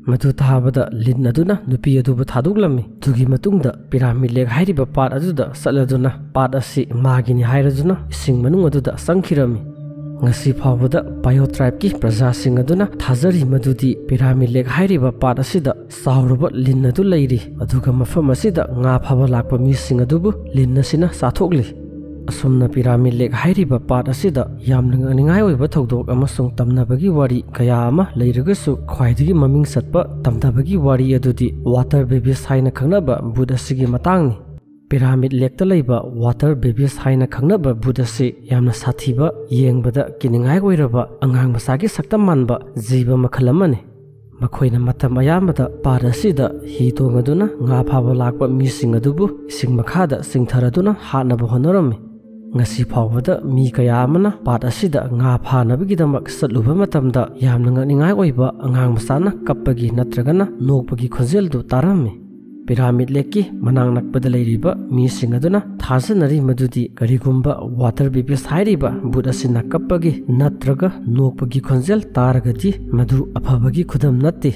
ꯃꯗꯨ ꯇꯥꯕꯗ ꯂꯤꯟ ꯑꯗꯨꯅ ꯅꯨꯄꯤ ꯑꯗꯨꯕꯨ ꯊꯥꯗꯣꯛꯂꯝꯃꯤ꯫ ꯑꯗꯨꯒꯤ ꯃꯇꯨꯡꯗ ꯄꯤꯔꯥꯃꯤꯗ ꯂꯦꯛ ꯍꯥꯏꯔꯤꯕ ꯄꯥꯠ ꯑꯗꯨꯗ ꯆꯠꯂꯗꯨꯅ ꯄꯥꯠ ꯑꯁꯤ ꯃꯥꯒꯤꯅꯤ ꯍꯥꯏꯔꯗꯨꯅ ꯏꯁꯤꯡ ꯃꯅꯨꯡ ꯑꯗꯨꯗ ꯆꯪꯈꯤꯔꯝꯃꯤ꯫ ꯉꯁꯤ ꯐꯥꯎꯕꯗ ꯄꯥꯏꯌꯣ ꯇ꯭ꯔꯥꯏꯕꯀꯤ ꯄ꯭ꯔꯖꯥꯁꯤꯡ ꯑꯗꯨꯅ ꯊꯥꯖꯔꯤ ꯃꯗꯨꯗꯤ ꯄꯤꯔꯥꯃꯤꯗ ꯂꯦꯛ ꯍꯥꯏꯔꯤꯕ ꯄꯥꯠ ꯑꯁꯤꯗ ꯆꯥꯎꯔꯕ ꯂꯤꯟ ꯑꯗꯨ ꯂꯩꯔꯤ, ꯑꯗꯨꯒ ꯃꯐꯝ ꯑꯁꯤꯗ ꯉꯥ ꯐꯥꯕ ꯂꯥꯛꯄ ꯃꯤꯁꯤꯡ ꯑꯗꯨꯕꯨ ꯂꯤꯟ ꯑꯁꯤꯅ ꯆꯥꯊꯣꯛꯂꯤ꯫ ꯑꯁꯨꯝꯅ ꯄꯤꯔꯥꯃꯤꯗ ꯂꯦꯛ ꯍꯥꯏꯔꯤꯕ ꯄꯥꯠ ꯑꯁꯤꯗ ꯌꯥꯝꯅ ꯉꯛꯅꯤꯡꯉꯥꯏ ꯑꯣꯏꯕ ꯊꯧꯗꯣꯛ ꯑꯃꯁꯨꯡ ꯇꯝꯅꯕꯒꯤ ꯋꯥꯔꯤ ꯀꯌꯥ ꯑꯃ ꯂꯩꯔꯒꯁꯨ, ꯈ꯭ꯋꯥꯏꯗꯒꯤ ꯃꯃꯤꯡ ꯆꯠꯄ ꯇꯝꯅꯕꯒꯤ ꯋꯥꯔꯤ ꯑꯗꯨꯗꯤ ꯋꯥꯇꯔ ꯕꯦꯕꯤꯁ ꯍꯥꯏꯅ ꯈꯪꯅꯕ ꯕꯨꯠ ꯑꯁꯤꯒꯤ ꯃꯇꯥꯡꯅꯤ꯫ ꯄꯤꯔꯥꯃꯤꯗ ꯂꯦꯛꯇ ꯂꯩꯕ ꯋꯥꯇꯔ ꯕꯦꯕꯤꯁ ꯍꯥꯏꯅ ꯈꯪꯅꯕ ꯕꯨꯠ ꯑꯁꯤ ꯌꯥꯝꯅ ꯁꯥꯊꯤꯕ, ꯌꯦꯡꯕꯗ ꯀꯤꯅꯤꯡꯉꯥꯏ ꯑꯣꯏꯔꯕ ꯑꯉꯥꯡ ꯃꯆꯥꯒꯤ ꯁꯛꯇꯝ ꯃꯥꯟꯕ ꯖꯤꯕ ꯃꯈꯜ ꯑꯃꯅꯤ꯫ ꯃꯈꯣꯏꯅ ꯃꯇꯝ ꯑꯌꯥꯝꯕꯗ ꯄꯥꯠ ꯑꯁꯤꯗ ꯍꯤ ꯇꯣꯡꯉꯗꯨꯅ ꯉꯥ ꯐꯥꯕ ꯂꯥꯛꯄ ꯃꯤꯁꯤꯡ ꯑꯗꯨꯕꯨ ꯏꯁꯤꯡ ꯃꯈꯥꯗ ꯆꯤꯡꯊꯔꯗꯨꯅ ꯍꯥꯠꯅꯕ ꯍꯣꯠꯅꯔꯝꯃꯤ꯫ ꯉꯁꯤ ꯐꯥꯎꯕꯗ ꯃꯤ ꯀꯌꯥ ꯑꯃꯅ ꯄꯥꯠ ꯑꯁꯤꯗ ꯉꯥ ꯐꯥꯅꯕꯒꯤꯗꯃꯛ ꯆꯠꯂꯨꯕ ꯃꯇꯝꯗ ꯌꯥꯝꯅ ꯉꯛꯅꯤꯡꯉꯥꯏ ꯑꯣꯏꯕ ꯑꯉꯥꯡ ꯃꯆꯥꯅ ꯀꯞꯄꯒꯤ ꯅꯠꯇ꯭ꯔꯒꯅ ꯅꯣꯛꯄꯒꯤ ꯈꯣꯟꯖꯦꯜꯗꯨ ꯇꯥꯔꯝꯃꯤ꯫ ꯄꯤꯔꯥꯃꯤꯗ ꯂꯦꯛꯀꯤ ꯃꯅꯥꯛ ꯅꯛꯄꯗ ꯂꯩꯔꯤꯕ ꯃꯤꯁꯤꯡ ꯑꯗꯨꯅ ꯊꯥꯖꯅꯔꯤ ꯃꯗꯨꯗꯤ ꯀꯔꯤꯒꯨꯝꯕ ꯋꯥꯇꯔ ꯕꯦꯕꯤꯁ ꯍꯥꯏꯔꯤꯕ ꯕꯨꯠ ꯑꯁꯤꯅ ꯀꯞꯄꯒꯤ ꯅꯠꯇ꯭ꯔꯒ ꯅꯣꯛꯄꯒꯤ ꯈꯣꯟꯖꯦꯜ ꯇꯥꯔꯒꯗꯤ ꯃꯗꯨ ꯑꯐꯕꯒꯤ ꯈꯨꯗꯝ ꯅꯠꯇꯦ꯫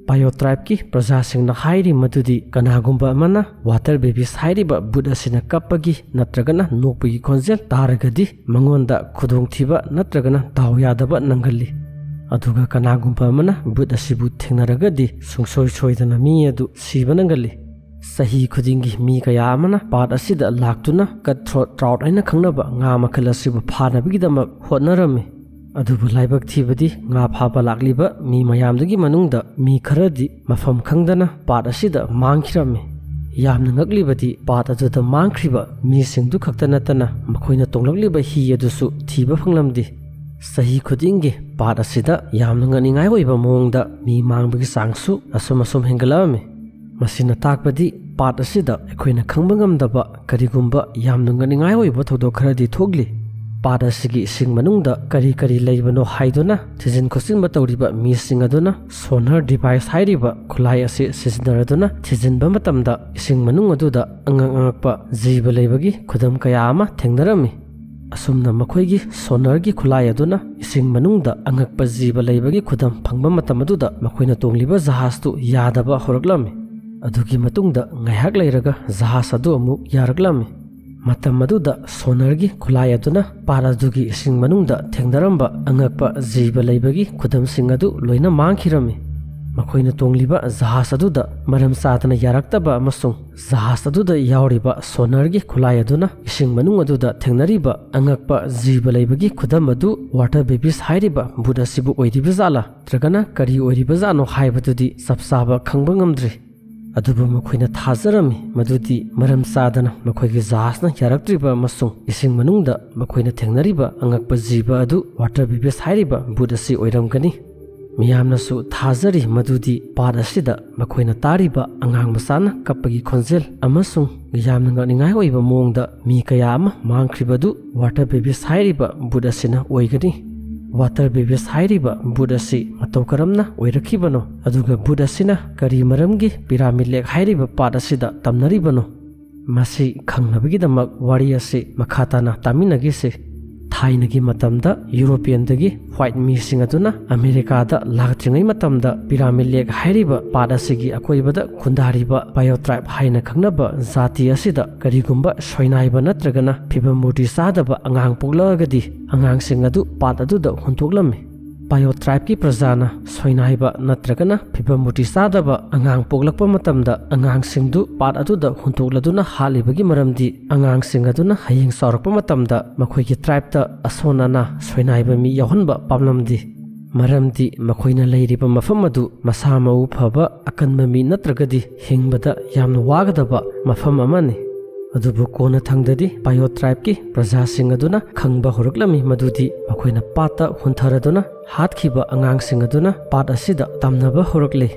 ꯕꯥꯏꯑꯣ ꯇ꯭ꯔꯥꯏꯕꯀꯤ ꯄ꯭ꯔꯖꯥꯁꯤꯡꯅ ꯍꯥꯏꯔꯤ ꯃꯗꯨꯗꯤ ꯀꯅꯥꯒꯨꯝꯕ ꯑꯃꯅ ꯋꯥꯇꯔ ꯕꯦꯕꯤꯁ ꯍꯥꯏꯔꯤꯕ ꯕꯨꯠ ꯑꯁꯤꯅ ꯀꯞꯄꯒꯤ ꯅꯠꯇ꯭ꯔꯒꯅ ꯅꯣꯛꯄꯒꯤ ꯈꯣꯟꯖꯦꯜ ꯇꯥꯔꯒꯗꯤ ꯃꯉꯣꯟꯗ ꯈꯨꯗꯣꯡꯊꯤꯕ ꯅꯠꯇ꯭ꯔꯒꯅ ꯗꯥꯎ ꯌꯥꯗꯕ ꯅꯪꯒꯜꯂꯤ꯫ ꯑꯗꯨꯒ ꯀꯅꯥꯒꯨꯝꯕ ꯑꯃꯅ ꯕꯨꯠ ꯑꯁꯤꯕꯨ ꯊꯦꯡꯅꯔꯒꯗꯤ ꯁꯨꯡꯁꯣꯏ ꯁꯣꯏꯗꯅ ꯃꯤ ꯑꯗꯨ ꯁꯤꯕ ꯅꯪꯒꯜꯂꯤ꯫ ꯆꯍꯤ ꯈꯨꯗꯤꯡꯒꯤ ꯃꯤ ꯀꯌꯥ ꯑꯃꯅ ꯄꯥꯠ ꯑꯁꯤꯗ ꯂꯥꯛꯇꯨꯅ ꯀꯠ ꯊ꯭ꯔꯣꯠ ꯇ꯭ꯔꯥꯎꯠ ꯍꯥꯏꯅ ꯈꯪꯅꯕ ꯉꯥ ꯃꯈꯜ ꯑꯁꯤꯕꯨ ꯐꯥꯅꯕꯒꯤꯗꯃꯛ ꯍꯣꯠꯅꯔꯝꯃꯤ꯫ ꯑꯗꯨꯕꯨ ꯂꯥꯏꯕꯛ ꯊꯤꯕꯗꯤ ꯉꯥ ꯐꯥꯕ ꯂꯥꯛꯂꯤꯕ ꯃꯤ ꯃꯌꯥꯝꯗꯨꯒꯤ ꯃꯅꯨꯡꯗ ꯃꯤ ꯈꯔꯗꯤ ꯃꯐꯝ ꯈꯪꯗꯅ ꯄꯥꯠ ꯑꯁꯤꯗ ꯃꯥꯡꯈꯤꯔꯝꯃꯤ꯫ ꯌꯥꯝꯅ ꯉꯛꯂꯤꯕꯗꯤ ꯄꯥꯠ ꯑꯗꯨꯗ ꯃꯥꯡꯈ꯭ꯔꯤꯕ ꯃꯤꯁꯤꯡꯗꯨ ꯈꯛꯇ ꯅꯠꯇꯅ ꯃꯈꯣꯏꯅ ꯇꯣꯡꯂꯛꯂꯤꯕ ꯍꯤ ꯑꯗꯨꯁꯨ ꯊꯤꯕ ꯐꯪꯂꯝꯗꯦ꯫ ꯆꯍꯤ ꯈꯨꯗꯤꯡꯒꯤ ꯄꯥꯠ ꯑꯁꯤꯗ ꯌꯥꯝꯅ ꯉꯛꯅꯤꯡꯉꯥꯏ ꯑꯣꯏꯕ ꯃꯑꯣꯡꯗ ꯃꯤ ꯃꯥꯡꯕꯒꯤ ꯆꯥꯡꯁꯨ ꯑꯁꯨꯝ ꯑꯁꯨꯝ ꯍꯦꯟꯒꯠꯂꯛꯂꯝꯃꯤ꯫ ꯃꯁꯤꯅ ꯇꯥꯛꯄꯗꯤ ꯄꯥꯠ ꯑꯁꯤꯗ ꯑꯩꯈꯣꯏꯅ ꯈꯪꯕ ꯉꯝꯗꯕ ꯀꯔꯤꯒꯨꯝꯕ ꯌꯥꯝꯅ ꯉꯛꯅꯤꯡꯉꯥꯏ ꯑꯣꯏꯕ ꯊꯧꯗꯣꯛ ꯈꯔꯗꯤ ꯊꯣꯛꯂꯤ꯫ ꯄꯥꯠ ꯑꯁꯤꯒꯤ ꯏꯁꯤꯡ ꯃꯅꯨꯡꯗ ꯀꯔꯤ ꯀꯔꯤ ꯂꯩꯕꯅꯣ ꯍꯥꯏꯗꯨꯅ ꯊꯤꯖꯤꯟ ꯈꯣꯠꯆꯤꯟꯕ ꯇꯧꯔꯤꯕ ꯃꯤꯁꯤꯡ ꯑꯗꯨꯅ ꯁꯣꯅꯔ ꯗꯤꯚꯥꯏꯁ ꯍꯥꯏꯔꯤꯕ ꯈꯨꯠꯂꯥꯏ ꯑꯁꯤ ꯁꯤꯖꯤꯟꯅꯔꯗꯨꯅ ꯊꯤꯖꯤꯟꯕ ꯃꯇꯝꯗ ꯏꯁꯤꯡ ꯃꯅꯨꯡ ꯑꯗꯨꯗ ꯑꯉꯛ ꯑꯉꯛꯄ ꯖꯤꯕ ꯂꯩꯕꯒꯤ ꯈꯨꯗꯝ ꯀꯌꯥ ꯑꯃ ꯊꯦꯡꯅꯔꯝꯃꯤ꯫ ꯑꯁꯨꯝꯅ ꯃꯈꯣꯏꯒꯤ ꯁꯣꯅꯔꯒꯤ ꯈꯨꯠꯂꯥꯏ ꯑꯗꯨꯅ ꯏꯁꯤꯡ ꯃꯅꯨꯡꯗ ꯑꯉꯛꯄ ꯖꯤꯕ ꯂꯩꯕꯒꯤ ꯈꯨꯗꯝ ꯐꯪꯕ ꯃꯇꯝ ꯑꯗꯨꯗ ꯃꯈꯣꯏꯅ ꯇꯣꯡꯂꯤꯕ ꯖꯍꯥꯖꯇꯨ ꯌꯥꯗꯕ ꯍꯧꯔꯛꯂꯝꯃꯤ꯫ ꯑꯗꯨꯒꯤ ꯃꯇꯨꯡꯗ ꯉꯥꯏꯍꯥꯛ ꯂꯩꯔꯒ ꯖꯍꯥꯖ ꯑꯗꯨ ꯑꯃꯨꯛ ꯌꯥꯔꯛꯂꯝꯃꯤ꯫ ꯃꯇꯝ ꯑꯗꯨꯗ ꯁꯣꯅꯔꯒꯤ ꯈꯨꯠꯂꯥꯏ ꯑꯗꯨꯅ ꯄꯥꯠ ꯑꯗꯨꯒꯤ ꯏꯁꯤꯡ ꯃꯅꯨꯡꯗ ꯊꯦꯡꯅꯔꯝꯕ ꯑꯉꯛꯄ ꯖꯤꯕ ꯂꯩꯕꯒꯤ ꯈꯨꯗꯝꯁꯤꯡ ꯑꯗꯨ ꯂꯣꯏꯅ ꯃꯥꯡꯈꯤꯔꯝꯃꯤ꯫ ꯃꯈꯣꯏꯅ ꯇꯣꯡꯂꯤꯕ ꯖꯍꯥꯖ ꯑꯗꯨꯗ ꯃꯔꯝ ꯆꯥꯗꯅ ꯌꯥꯔꯛꯇꯕ ꯑꯃꯁꯨꯡ ꯖꯍꯥꯖ ꯑꯗꯨꯗ ꯌꯥꯎꯔꯤꯕ ꯁꯣꯅꯔꯒꯤ ꯈꯨꯠꯂꯥꯏ ꯑꯗꯨꯅ ꯏꯁꯤꯡ ꯃꯅꯨꯡ ꯑꯗꯨꯗ ꯊꯦꯡꯅꯔꯤꯕ ꯑꯉꯛꯄ ꯖꯤꯕ ꯂꯩꯕꯒꯤ ꯈꯨꯗꯝ ꯑꯗꯨ ꯋꯥꯇꯔ ꯕꯦꯕꯤꯁ ꯍꯥꯏꯔꯤꯕ ꯕꯨꯠ ꯑꯁꯤꯕꯨ ꯑꯣꯏꯔꯤꯕ ꯖꯥꯠꯂꯥ ꯅꯠꯇ꯭ꯔꯒꯅ ꯀꯔꯤ ꯑꯣꯏꯔꯤꯕ ꯖꯥꯠꯅꯣ ꯍꯥꯏꯕꯗꯨꯗꯤ ꯆꯞ ꯆꯥꯕ ꯈꯪꯕ ꯉꯝꯗ꯭ꯔꯤ꯫ ꯑꯗꯨꯕꯨ ꯃꯈꯣꯏꯅ ꯊꯥꯖꯔꯝꯃꯤ ꯃꯗꯨꯗꯤ ꯃꯔꯝ ꯆꯥꯗꯅ ꯃꯈꯣꯏꯒꯤ ꯖꯍꯥꯖꯅ ꯌꯥꯔꯛꯇ꯭ꯔꯤꯕ ꯑꯃꯁꯨꯡ ꯏꯁꯤꯡ ꯃꯅꯨꯡꯗ ꯃꯈꯣꯏꯅ ꯊꯦꯡꯅꯔꯤꯕ ꯑꯉꯛꯄ ꯖꯤꯕ ꯑꯗꯨ ꯋꯥꯇꯔ ꯕꯦꯕꯤꯁ ꯍꯥꯏꯔꯤꯕ ꯕꯨꯠ ꯑꯁꯤ ꯑꯣꯏꯔꯝꯒꯅꯤ꯫ ꯃꯤꯌꯥꯝꯅꯁꯨ ꯊꯥꯖꯔꯤ ꯃꯗꯨꯗꯤ ꯄꯥꯠ ꯑꯁꯤꯗ ꯃꯈꯣꯏꯅ ꯇꯥꯔꯤꯕ ꯑꯉꯥꯡ ꯃꯆꯥꯅ ꯀꯞꯄꯒꯤ ꯈꯣꯟꯖꯦꯜ ꯑꯃꯁꯨꯡ ꯌꯥꯝꯅ ꯉꯛꯅꯤꯡꯉꯥꯏ ꯑꯣꯏꯕ ꯃꯑꯣꯡꯗ ꯃꯤ ꯀꯌꯥ ꯑꯃ ꯃꯥꯡꯈ꯭ꯔꯤꯕꯗꯨ ꯋꯥꯇꯔ ꯕꯦꯕꯤꯁ ꯍꯥꯏꯔꯤꯕ ꯕꯨꯠ ꯑꯁꯤꯅ ꯑꯣꯏꯒꯅꯤ꯫ ꯋꯥꯇꯔ ꯕꯦꯕꯤꯁ ꯍꯥꯏꯔꯤꯕ ꯕꯨꯠ ꯑꯁꯤ ꯃꯇꯧ ꯀꯔꯝꯅ ꯑꯣꯏꯔꯛꯈꯤꯕꯅꯣ, ꯑꯗꯨꯒ ꯕꯨꯠ ꯑꯁꯤꯅ ꯀꯔꯤ ꯃꯔꯝꯒꯤ ꯄꯤꯔꯥꯃꯤꯗ ꯂꯦꯛ ꯍꯥꯏꯔꯤꯕ ꯄꯥꯠ ꯑꯁꯤꯗ ꯇꯝꯅꯔꯤꯕꯅꯣ, ꯃꯁꯤ ꯈꯪꯅꯕꯒꯤꯗꯃꯛ ꯋꯥꯔꯤ ꯑꯁꯤ ꯃꯈꯥ ꯇꯥꯅ ꯇꯥꯃꯤꯟꯅꯈꯤꯁꯤ꯫ ꯊꯥꯏꯅꯒꯤ ꯃꯇꯝꯗ ꯌꯨꯔꯣꯄꯤꯌꯟꯗꯒꯤ ꯋꯥꯏꯠ ꯃꯤꯁꯤꯡ ꯑꯗꯨꯅ ꯑꯃꯦꯔꯤꯀꯥꯗ ꯂꯥꯛꯇ꯭ꯔꯤꯉꯩ ꯃꯇꯝꯗ ꯄꯤꯔꯥꯃꯤꯗ ꯂꯦꯛ ꯍꯥꯏꯔꯤꯕ ꯄꯥꯠ ꯑꯁꯤꯒꯤ ꯑꯀꯣꯏꯕꯗ ꯈꯨꯟꯗꯥꯔꯤꯕ ꯕꯥꯏꯑꯣ ꯇ꯭ꯔꯥꯏꯕ ꯍꯥꯏꯅ ꯈꯪꯅꯕ ꯖꯥꯇꯤ ꯑꯁꯤꯗ ꯀꯔꯤꯒꯨꯝꯕ ꯁꯣꯏꯅꯥꯏꯕ ꯅꯠꯇ꯭ꯔꯒꯅ ꯐꯤꯕꯝ ꯃꯨꯔꯇꯤ ꯆꯥꯗꯕ ꯑꯉꯥꯡ ꯄꯣꯛꯂꯛꯑꯒꯗꯤ ꯑꯉꯥꯡꯁꯤꯡ ꯑꯗꯨ ꯄꯥꯠ ꯑꯗꯨꯗ ꯍꯨꯟꯗꯣꯛꯂꯝꯃꯤ꯫ ꯕꯥꯏꯑꯣ ꯇ꯭ꯔꯥꯏꯕꯀꯤ ꯄ꯭ꯔꯖꯥꯅ ꯁꯣꯏꯅꯥꯏꯕ ꯅꯠꯇ꯭ꯔꯒꯅ ꯐꯤꯕꯝ ꯃꯨꯔꯇꯤ ꯆꯥꯗꯕ ꯑꯉꯥꯡ ꯄꯣꯛꯂꯛꯄ ꯃꯇꯝꯗ ꯑꯉꯥꯡꯁꯤꯡꯗꯨ ꯄꯥꯠ ꯑꯗꯨꯗ ꯍꯨꯟꯗꯣꯛꯂꯗꯨꯅ ꯍꯥꯠꯂꯤꯕꯒꯤ ꯃꯔꯝꯗꯤ ꯑꯉꯥꯡꯁꯤꯡ ꯑꯗꯨꯅ ꯍꯌꯦꯡ ꯆꯥꯎꯔꯛꯄ ꯃꯇꯝꯗ ꯃꯈꯣꯏꯒꯤ ꯇ꯭ꯔꯥꯏꯕꯇ ꯑꯁꯣꯟ ꯑꯅꯥ ꯁꯣꯏꯅꯥꯏꯕ ꯃꯤ ꯌꯥꯎꯍꯟꯕ ꯄꯥꯝꯂꯝꯗꯦ꯫ ꯃꯔꯝꯗꯤ ꯃꯈꯣꯏꯅ ꯂꯩꯔꯤꯕ ꯃꯐꯝ ꯑꯗꯨ ꯃꯁꯥ ꯃꯎ ꯐꯕ ꯑꯀꯟꯕ ꯃꯤ ꯅꯠꯇ꯭ꯔꯒꯗꯤ ꯍꯤꯡꯕꯗ ꯌꯥꯝꯅ ꯋꯥꯒꯗꯕ ꯃꯐꯝ ꯑꯃꯅꯤ꯫ ꯑꯗꯨꯕꯨ ꯀꯣꯟꯅ ꯊꯪꯗꯗꯤ ꯕꯥꯏꯑꯣ ꯇ꯭ꯔꯥꯏꯕꯀꯤ ꯄ꯭ꯔꯖꯥꯁꯤꯡ ꯑꯗꯨꯅ ꯈꯪꯕ ꯍꯧꯔꯛꯂꯝꯃꯤ ꯃꯗꯨꯗꯤ ꯃꯈꯣꯏꯅ ꯄꯥꯠꯇ ꯍꯨꯟꯊꯔꯗꯨꯅ ꯍꯥꯠꯈꯤꯕ ꯑꯉꯥꯡꯁꯤꯡ ꯑꯗꯨꯅ ꯄꯥꯠ ꯑꯁꯤꯗ ꯇꯝꯅꯕ ꯍꯧꯔꯛꯂꯤ꯫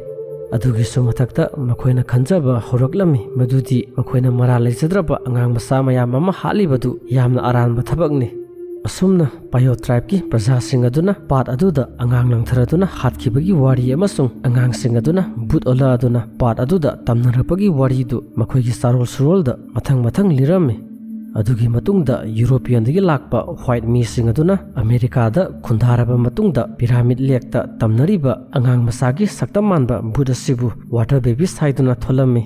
ꯑꯗꯨꯒꯤꯁꯨ ꯃꯊꯛꯇ ꯃꯈꯣꯏꯅ ꯈꯟꯖꯕ ꯍꯧꯔꯛꯂꯝꯃꯤ ꯃꯗꯨꯗꯤ ꯃꯈꯣꯏꯅ ꯃꯔꯥꯜ ꯂꯩꯖꯗ꯭ꯔꯕ ꯑꯉꯥꯡ ꯃꯆꯥ ꯃꯌꯥꯝ ꯑꯃ ꯍꯥꯠꯂꯤꯕꯗꯨ ꯌꯥꯝꯅ ꯑꯔꯥꯟꯕ ꯊꯕꯛꯅꯤ꯫ ꯑꯁꯨꯝꯅ ꯕꯥꯏꯑꯣ ꯇ꯭ꯔꯥꯏꯕꯀꯤ ꯄ꯭ꯔꯖꯥꯁꯤꯡ ꯑꯗꯨꯅ ꯄꯥꯠ ꯑꯗꯨꯗ ꯑꯉꯥꯡ ꯂꯪꯊꯔꯗꯨꯅ ꯍꯥꯠꯈꯤꯕꯒꯤ ꯋꯥꯔꯤ ꯑꯃꯁꯨꯡ ꯑꯉꯥꯡꯁꯤꯡ ꯑꯗꯨꯅ ꯕꯨꯠ ꯑꯣꯜꯂꯛꯑꯗꯨꯅ ꯄꯥꯠ ꯑꯗꯨꯗ ꯇꯝꯅꯔꯛꯄꯒꯤ ꯋꯥꯔꯤꯗꯨ ꯃꯈꯣꯏꯒꯤ ꯆꯥꯔꯣꯜ ꯁꯨꯔꯣꯜꯗ ꯃꯊꯪ ꯃꯊꯪ ꯂꯤꯔꯝꯃꯤ꯫ ꯑꯗꯨꯒꯤ ꯃꯇꯨꯡꯗ ꯌꯨꯔꯣꯄꯤꯌꯟꯗꯒꯤ ꯂꯥꯛꯄ ꯋꯥꯏꯠ ꯃꯤꯁꯤꯡ ꯑꯗꯨꯅ ꯑꯃꯦꯔꯤꯀꯥꯗ ꯈꯨꯟꯗꯥꯔꯕ ꯃꯇꯨꯡꯗ ꯄꯤꯔꯥꯃꯤꯗ ꯂꯦꯛꯇ ꯇꯝꯅꯔꯤꯕ ꯑꯉꯥꯡ ꯃꯆꯥꯒꯤ ꯁꯛꯇꯝ ꯃꯥꯟꯕ ꯕꯨꯠ ꯑꯁꯤꯕꯨ ꯋꯥꯇꯔ ꯕꯦꯕꯤꯁ ꯍꯥꯏꯗꯨꯅ ꯊꯣꯜꯂꯝꯃꯤ꯫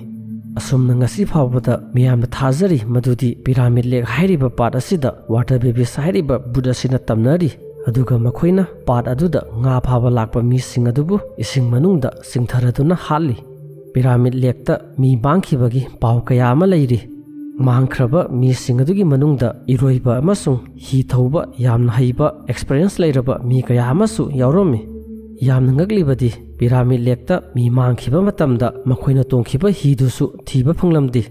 ꯑꯁꯨꯝꯅ ꯉꯁꯤ ꯐꯥꯎꯕꯗ ꯃꯤꯌꯥꯝꯅ ꯊꯥꯖꯔꯤ ꯃꯗꯨꯗꯤ ꯄꯤꯔꯥꯃꯤꯗ ꯂꯦꯛ ꯍꯥꯏꯔꯤꯕ ꯄꯥꯠ ꯑꯁꯤꯗ ꯋꯥꯇꯔ ꯕꯦꯕꯤꯁ ꯍꯥꯏꯔꯤꯕ ꯕꯨꯠ ꯑꯁꯤꯅ ꯇꯝꯅꯔꯤ꯫ ꯑꯗꯨꯒ ꯃꯈꯣꯏꯅ ꯄꯥꯠ ꯑꯗꯨꯗ ꯉꯥ ꯐꯥꯕ ꯂꯥꯛꯄ ꯃꯤꯁꯤꯡ ꯑꯗꯨꯕꯨ ꯏꯁꯤꯡ ꯃꯅꯨꯡꯗ ꯆꯤꯡꯊꯔꯗꯨꯅ ꯍꯥꯠꯂꯤ꯫ ꯄꯤꯔꯥꯃꯤꯗ ꯂꯦꯛꯇ ꯃꯤ ꯃꯥꯡꯈꯤꯕꯒꯤ ꯄꯥꯎ ꯀꯌꯥ ꯑꯃ ꯂꯩꯔꯤ꯫ ꯃꯥꯡꯈ꯭ꯔꯕ ꯃꯤꯁꯤꯡ ꯑꯗꯨꯒꯤ ꯃꯅꯨꯡꯗ ꯏꯔꯣꯏꯕ ꯑꯃꯁꯨꯡ ꯍꯤ ꯊꯧꯕ ꯌꯥꯝꯅ ꯍꯩꯕ, ꯑꯦꯛꯁꯄꯔꯤꯌꯦꯟꯁ ꯂꯩꯔꯕ ꯃꯤ ꯀꯌꯥ ꯑꯃꯁꯨ ꯌꯥꯎꯔꯝꯃꯤ꯫ ꯌꯥꯝꯅ ꯉꯛꯂꯤꯕꯗꯤ, ꯄꯤꯔꯥꯃꯤꯗ ꯂꯦꯛꯇ ꯃꯤ ꯃꯥꯡꯈꯤꯕ ꯃꯇꯝꯗ ꯃꯈꯣꯏꯅ ꯇꯣꯡꯈꯤꯕ ꯍꯤꯗꯨꯁꯨ ꯊꯤꯕ ꯐꯪꯂꯝꯗꯦ꯫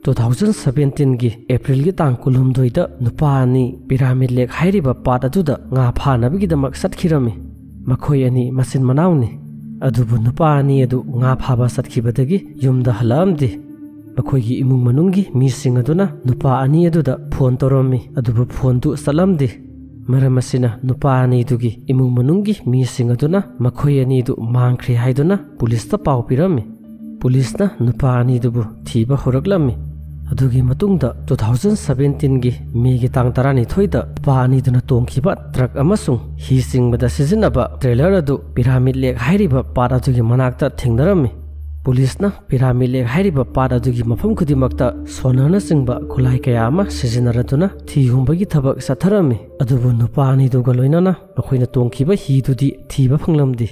ꯇꯨ ꯊꯥꯎꯖꯟ ꯁꯕꯦꯟꯇꯤꯟꯒꯤ ꯑꯦꯄ꯭ꯔꯤꯜꯒꯤ ꯇꯥꯡ ꯀꯨꯟꯍꯨꯝꯗꯣꯏꯗ ꯅꯨꯄꯥ ꯑꯅꯤ ꯄꯤꯔꯥꯃꯤꯗ ꯂꯦꯛ ꯍꯥꯏꯔꯤꯕ ꯄꯥꯠ ꯑꯗꯨꯗ ꯉꯥ ꯐꯥꯅꯕꯒꯤꯗꯃꯛ ꯆꯠꯈꯤꯔꯝꯃꯤ꯫ ꯃꯈꯣꯏ ꯑꯅꯤ ꯃꯆꯤꯟ ꯃꯅꯥꯎꯅꯤ꯫ ꯑꯗꯨꯕꯨ ꯅꯨꯄꯥ ꯑꯅꯤ ꯑꯗꯨ ꯉꯥ ꯐꯥꯕ ꯆꯠꯈꯤꯕꯗꯒꯤ ꯌꯨꯝꯗ ꯍꯜꯂꯛꯑꯝꯗꯦ꯫ ꯃꯈꯣꯏꯒꯤ ꯏꯃꯨꯡ ꯃꯅꯨꯡꯒꯤ ꯃꯤꯁꯤꯡ ꯑꯗꯨꯅ ꯅꯨꯄꯥ ꯑꯅꯤ ꯑꯗꯨꯗ ꯐꯣꯟ ꯇꯧꯔꯝꯃꯤ, ꯑꯗꯨꯕꯨ ꯐꯣꯟꯗꯨ ꯆꯠꯂꯝꯗꯦ꯫ ꯃꯔꯝ ꯑꯁꯤꯅ ꯅꯨꯄꯥ ꯑꯅꯤꯗꯨꯒꯤ ꯏꯃꯨꯡ ꯃꯅꯨꯡꯒꯤ ꯃꯤꯁꯤꯡ ꯑꯗꯨꯅ ꯃꯈꯣꯏ ꯑꯅꯤꯗꯨ ꯃꯥꯡꯈ꯭ꯔꯦ ꯍꯥꯏꯗꯨꯅ ꯄꯨꯂꯤꯁꯇ ꯄꯥꯎ ꯄꯤꯔꯝꯃꯤ꯫ ꯄꯨꯂꯤꯁꯅ ꯅꯨꯄꯥ ꯑꯅꯤꯗꯨꯕꯨ ꯊꯤꯕ ꯍꯧꯔꯛꯂꯝꯃꯤ꯫ ꯑꯗꯨꯒꯤ ꯃꯇꯨꯡꯗ ꯇꯨ ꯊꯥꯎꯖꯟ ꯁꯕꯦꯟꯇꯤꯟꯒꯤ ꯃꯦꯒꯤ ꯇꯥꯡ ꯇꯔꯥꯅꯤꯊꯣꯏꯗ ꯅꯨꯄꯥ ꯑꯅꯤꯗꯨꯅ ꯇꯣꯡꯈꯤꯕ ꯇ꯭ꯔꯛ ꯑꯃꯁꯨꯡ ꯍꯤ ꯆꯤꯡꯕꯗ ꯁꯤꯖꯤꯟꯅꯕ ꯇ꯭ꯔꯦꯂꯔ ꯑꯗꯨ ꯄꯤꯔꯥꯃꯤꯗ ꯂꯦꯛ ꯍꯥꯏꯔꯤꯕ ꯄꯥꯠ ꯑꯗꯨꯒꯤ ꯃꯅꯥꯛꯇ ꯊꯦꯡꯅꯔꯝꯃꯤ꯫ ꯄꯨꯂꯤꯁꯅ ꯄꯤꯔꯥꯃꯤꯗ ꯂꯦꯛ ꯍꯥꯏꯔꯤꯕ ꯄꯥꯠ ꯑꯗꯨꯒꯤ ꯃꯐꯝ ꯈꯨꯗꯤꯡꯃꯛꯇ ꯁꯣꯅꯔꯅꯆꯤꯡꯕ ꯈꯨꯠꯂꯥꯏ ꯀꯌꯥ ꯑꯃ ꯁꯤꯖꯤꯟꯅꯔꯗꯨꯅ ꯊꯤ ꯍꯨꯝꯕꯒꯤ ꯊꯕꯛ ꯆꯠꯊꯔꯝꯃꯤ꯫ ꯑꯗꯨꯕꯨ ꯅꯨꯄꯥ ꯑꯅꯤꯗꯨꯒ ꯂꯣꯏꯅꯅ ꯃꯈꯣꯏꯅ ꯇꯣꯡꯈꯤꯕ ꯍꯤꯗꯨꯗꯤ ꯊꯤꯕ ꯐꯪꯂꯝꯗꯦ꯫